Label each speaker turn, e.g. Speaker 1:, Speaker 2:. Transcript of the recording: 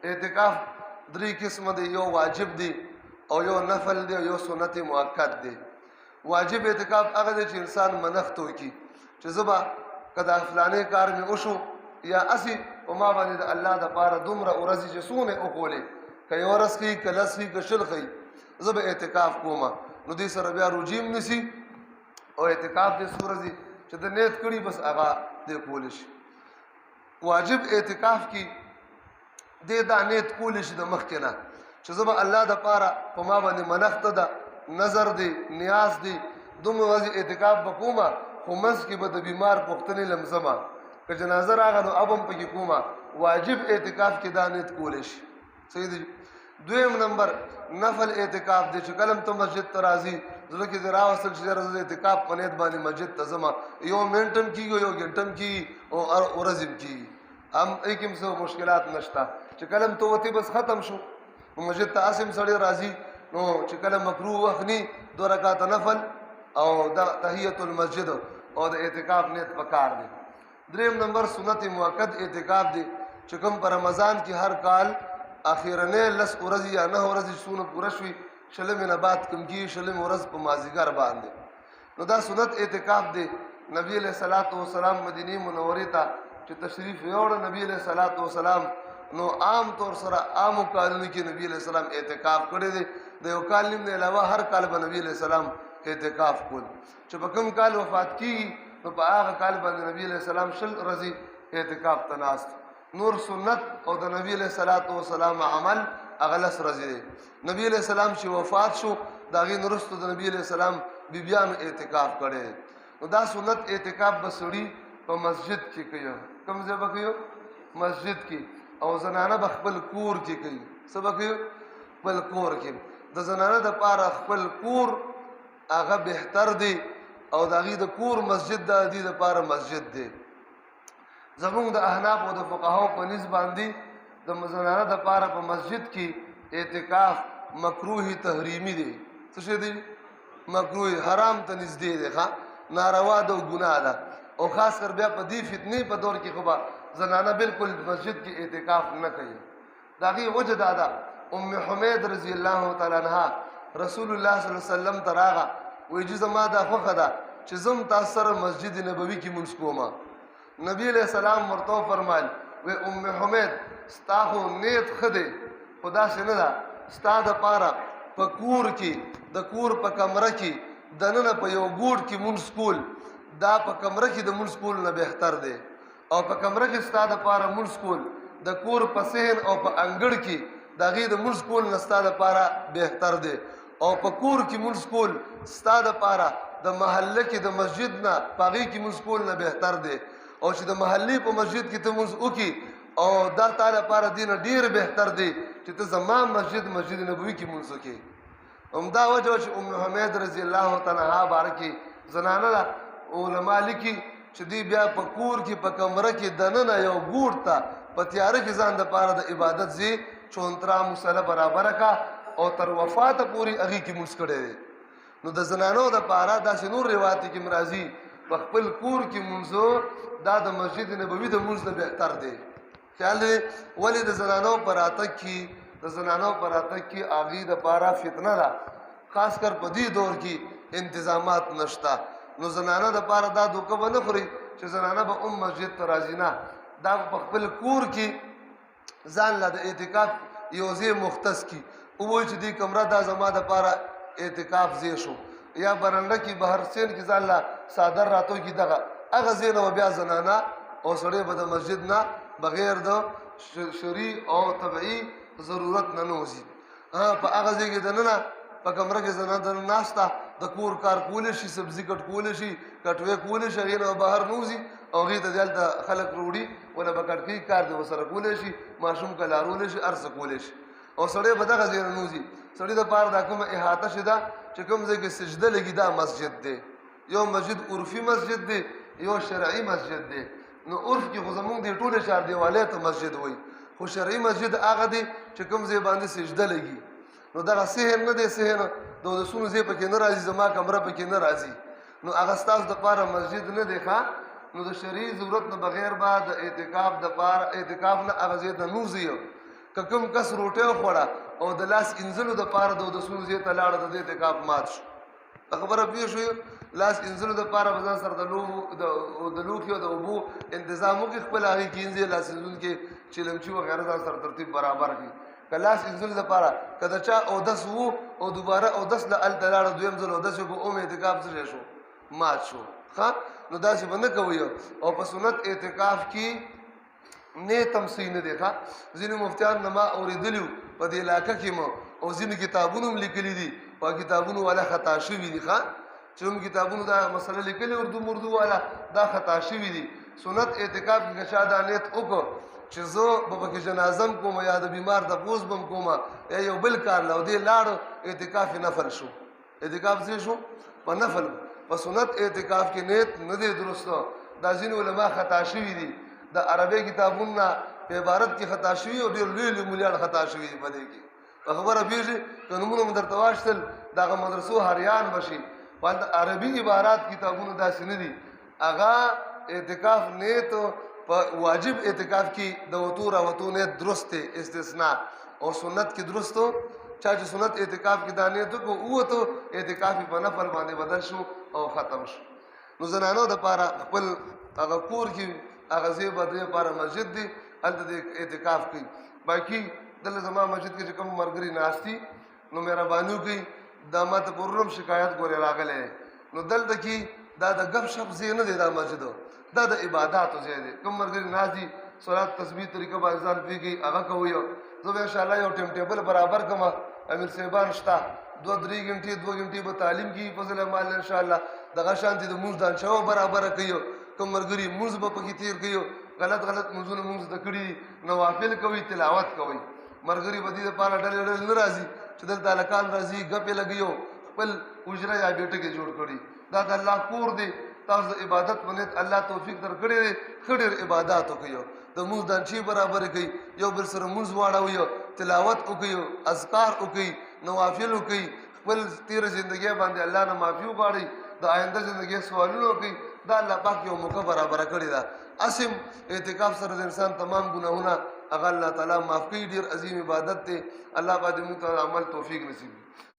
Speaker 1: اعتکاف درې قسم دی، یو واجب دی او یو نفل دی او یو سنت مؤکد دی. واجب اعتکاف هغه دی چې انسان منښت وکړي چې زه به که دا فلانې کار مې وشو یا هسې په ما باندې د الله دپاره دومره ورځې چې څونه یې وکولې، که یوه ورځ ښیي، که لس ښیي، که 20 ښیي، زه به اعتکاف کوم. نو دې سره بیا روجیم نیسي او اعتکاف دې څو ورځې چې د نیت کړي بس هغه دې کولی شي. واجب اعتکاف کې دې دا نیت کولی شي د مخکې نه چې زه به الله دپاره په ما باندې منښته ده، نظر دی، نیاز دی، دومره ورځې اعتکاف به کوم، خو منځ کې به د بیمار پوښتنې لمزمه، که جنازه راغله نو اب هم پکې کومه. واجب اعتکاف کې دا نیت کولی شي. صحیح دی. دویم نمبر نفل اعتکاف دی چې کله ته مسجد ته راځي زړه کې دې راوستل چې زه د اعتکاف په نیت باندې مسجد ته ځم، یو منټ هم کېږي، یو ګنټه هم کېږي او ورځ هم کېږي، هم یې کې هم څه مشکلات نشته. چې کله ته وتې بس ختم شو. نو مسجد ته هسې هم سړی راځي، نو چې کله مکروه وخت نی 2 رکعته نفل او د تحیت المسجد او د اعتکاف نیت پکار دی. دریم نمبر سنت مؤکد اعتکاف دی چې کوم په رمضان کې هر کال اخیرنې 10 ورځې یا 9 ورځې څونه پوره شوي، شلمې نه بعد کوم کېږي، شلمې ورځ په مازدیګر باندې. نو دا سنت اعتکاف دی. نبی علیہ الصلوۃ والسلام مدینه منورې ته چې تشریف یوړ، نبی علیہ الصلوۃ والسلام نو عام طور سره عامو کالونو کې نبی علیہ السلام اعتکاف کړی دی. د یو کال نیم نه علاوه هر کال به نبی علیہ السلام اعتکاف کول. چې په کوم کال وفات کیږي نو په هغه کال باندې نبی علیہ السلام 20 ورځې اعتکاف ته ناست. نور سنت او د نبی علیہ الصلوۃ والسلام عمل هغه 10 ورځې دی. نبی علیہ السلام چې وفات شو د هغې نه وروسته د نبی علیہ السلام بیبیانو اعتکاف کړی دی. نو دا سنت اعتکاف به سړي په مسجد کې کوي. کوم ځای به کوي؟ مسجد کې. او زنانه به خپل کور کې کوي. څه به کوي؟ خپل کور کې. د زنانه دپاره خپل کور هغه بهتر دی او د هغې د کور مسجد د دې دپاره مسجد دی. زمونږ د احناف او د فقهاو په نس باندې د زنانه دپاره په مسجد کې اعتکاف مکروه تحریمي دی. څه شی دی؟ مکروه، حرام ته نږدې دی، ښه ناروا ده او ګناه ده. او خاص کر بیا په دې فتنې په دور کې خو به زنانه بالکل مسجد کې اعتکاف نه کوي. د هغې وجه دا ده، ام حمید رضی الله تعالی عنها رسول الله صلی الله علیه وسلم ته راغه، وایي چې زما دا خوښه ده چې زه هم تاسو سره مسجد نبوي کې مونځ کوم. نبی علیہ السلام ورته وفرمایل، وایي ام حمید ستا خو نیت ښه دی، خو داسې نه ده، ستا دپاره په کور کې د کور په کمره کې دننه په یو ګوټ کې مونځ کول دا په کمره کې د مونځ کول نه بهتر دی، او په کمره کې ستا دپاره مونځ کول د کور په صحن او په انګړ کې د هغې د مونځ کول نه ستا دپاره بهتر دی، او په کور کې مونځ کول ستا دپاره د محله کې د مسجد نه په هغې کې مونځ کول نه بهتر دی، او چې د محلې په مسجد کې ته مونځ وکړي او دا تا لپاره دې نه ډېر بهتر دی چې ته زما مسجد مسجد نبوي کې مونځ وکړې. همدا وجه وه چې ام حمید رضی الله تعالی عنها باره کې زنانه ده، علما لیکي چې دی بیا په کور کې په کمره کې دننه یو ګوټ ته په تیاره کې ځان دپاره د عبادت ځای چونترا مصلی برابره کا او تر وفاته پورې هغې کې مونځ کړی دی. نو د زنانو دپاره داسې نور روایت کې هم راځي په خپل کور کې مونځ دا د مسجد نبوي د مونځ نه بهتر دی. خیال دی ولې د زنانو په راتګ کې د زنانو په راتګ کې هغې دپاره فتنه ده، خاص کر په دې دور کې انتظامات نشته. نو زنانه دپاره دا دوکه به نه خوري چې زنانه به هم مسجد ته راځي، نه، دا په خپل کور کې ځان له د اعتکاف یو ځای مختص کړي، ووایي چې دې کمره دا زما دپاره اعتکاف ځای شو، یا برنډه کې بهر سین کې ځان له څادر راتو کې دغه هغه ځای نه به بیا زنانه او سړی به د مسجد نه بغیر د شرعي او طبعي ضرورت نه نه وځي. په هغه ځای کې دننه په کمره کې زنانه دننه ناسته د کور کار کولی شي، سبزي کټ کولی شي، کټوی کولی شي، هغې نه به بهر نه وځي او هغې ته دلته خلک روړي وله به کټ کوي، کار دې ورسره کولی شي، ماشوم که لارولی شي، هر څه کولی شي. او سړی به دغه ځای نه نه وځي. سړي دپاره دا کومه احاطه چې ده چې کوم ځای کې سجده لګي دا مسجد دی. یو مسجد عرفي مسجد دی، یو شرعي مسجد دی. نو عرف کې خو زمونږ دې ټولې چار دیوالۍ ته مسجد وایي، خو شرعي مسجد هغه دی چې کوم ځای باندې سجده لګي. نو دغه صحن نه دی، صحن د اودسونو ځای پکې نه راځي، زما کمره پکې نه راځي، نو هغه ستاسو دپاره مسجد نه دی. ښه، نو د شرعي ضرورت نه بغیر به د اعتکاف دپاره اعتکاف نه هغه ځای ته نه وځي. که کوم کس روټۍ وخوړه او د لاس انځلو دپاره د اودسونو ځای ته لاړه، د دې اعتکاف مات شو. خبره پوه شوې؟ لاس انځلو دپاره به ځان سره د لوښي او د اوبو انتظام وکړي، خپل هغې کې انځي، لاس انځون کې چلمچي وغیره ځان سره ترتیب برابر کړي. که لاس انځلو دپاره که د چا اودس وو او دوباره اودس له هلته لاړه، دویم ځل اودس یې وکړو، اوم اعتکاف څه شی شو؟ مات شو. ښه، نو داسې به نه کوئ. او په سنت اعتکاف کې نیت هم صحیح نه دی. ښه، ځینې مفتیان نه ما اورېدلي وو په دې علاقه کې مو، او ځینې کتابونو هم لیکلي دي، په کتابونو والا خطا شوي دي. ښه، چې کوم کتابونو دا مسله لیکلې اردو مردو والا دا خطا شوي دي. سنت اعتکاف کې که چا دا نیت وکړو چې زه به پکې جنازه هم کوم یا د بیمار تپوس به هم کوم یا یو بل کار له، او دې لاړو، اعتکاف یې نفل شو. اعتکاف څه شو؟ په نفل. په سنت اعتکاف کې نیت نه دی درست. دا ځینې علما خطا شوي دي، د عربي کتابونو نه په عبارت کې خطا شوي او ډېر لوی لوی مولیان خطا شوي دي په دې کې. په خبره پوهېږي؟ که نومونه مو درته واخیستل د هغه مدرسو هریان به شي، خو هلته عربي عبارات کتابونه داسې نه دي. هغه اعتکاف نیت په واجب اعتکاف کې د وتو راوتو نیت درست دی، استثناء، او سنت کې درست. چا چې سنت اعتکاف کې دا نیت وکړو ووتو، اعتکاف یې په نفل باندې بدل شو او ختم شو. نو زنانو دپاره خپل هغه کور کې هغه ځای به دې لپاره مسجد دی، هلته دې اعتکاف کوي. باقي دلته زما مسجد کې چې کوم ملګري ناست دي، نو مهرباني وکړئ، دا ما ته پرون هم شکایت ګورې راغلی. نو دلته کې دا د ګپ شپ ځای نه دی، دا مسجد دا د عباداتو ځای دی. کوم ملګري ناست دي، صلات تسبیح طریقه باندې ځان پوهېږي، هغه کوئ. زه به انشاءالله یو ټایم ټیبل برابر کړم، امیر صاحبان شته، 2-3 غنټې 2 غنټې به تعلیم کېږي فضل مال انشاءالله. دغه شانتې د مونځ دانچه به برابره کوي، کوم ملګري مونځ به پکې تېر کوي، غلط غلط مونځونه مونږ زده کړي دي، نوافل کوي، تلاوت کوي. ملګري به دې دپاره ډلې ډلې نه راځي چې دلته هلکان راځي ګپې لګوي او خپل حجره یا بیټکې جوړ کړي. دا د الله کور دی، تاسو د عبادت په نیت الله توفیق درکړی دی، ښه ډېر عبادات وکړئ، د مونځ دانچې برابرې کړئ، یو بل سره مونځ واړوئ، تلاوت وکړئ، اذکار وکړئ، نوافل وکړئ، خپل تېره زندګۍ باندې الله نه معافي وغواړئ، د آینده زندګۍ سوالونه وکړئ. دا الله پاک یو موقع برابره کړې ده. اسم اعتکاف سره د انسان تمام ګناهونه هغه الله تعالی معاف کوي. ډېر عظیم عبادت دی. الله پاک دې موږ ته عمل توفیق نصیب کړي.